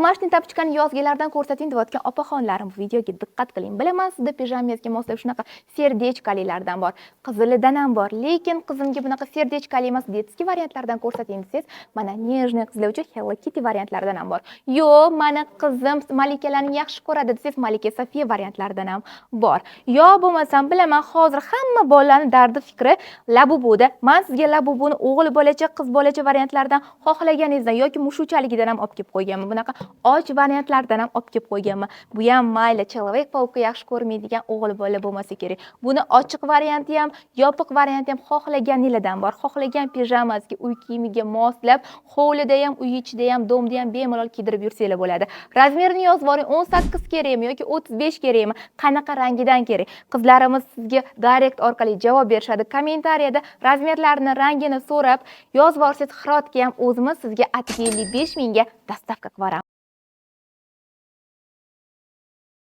Домашний тапочка ni yozgilardan ko'rsating deyotgan opaxonlarim, bu videoga diqqat qiling. Bilaman, sizda pijamangizga moslab shunaqa сердечка lilardan bor, qizilidan ham bor, lekin qizimga bunaqa сердечка li emas, детский variantlardan ko'rsating desangiz, mana нежный qizlar uchun Hello Kitty variantlaridan ham bor. Yo'q, mani qizim malikalarni yaxshi ko'radi desangiz, Malika Sofiya variantlaridan ham bor. Yo bo'lmasam, bilaman, hozir hamma bolalarning dardi fikri Labubuda. Man sizga Labubuni o'g'il bolacha, qiz bolacha variantlaridan xohlaganingizdan yoki mushukchaligidan ham olib kelib qo'yganman. Bunaqa och variantlardan ham olib kelib qo'yganman. Bu ham mayli, Человек Паук yaxshi ko'rmaydigan o'g'il bola bo'lmasa kerak. Buni ochiq varianti ham, yopiq varianti ham xohlaganinglardan bor. Xohlagan pijamasiga, uy kiyimiga moslab, hovlida ham, uy ichida ham, дом da ham bemalol kiydirib yursanglar bo'ladi. Razmerini yozib oling, 18 kerakmi yoki 35 kerakmi? Qanaqa rangidan kerak? Qizlarimiz sizga direct orqali javob berishadi. Kommentariyada razmerlarini, rangini so'rab yozib olsangiz, Hirotga ham o'zimiz sizga atigi 55 mingga доставка qilib yuboramiz.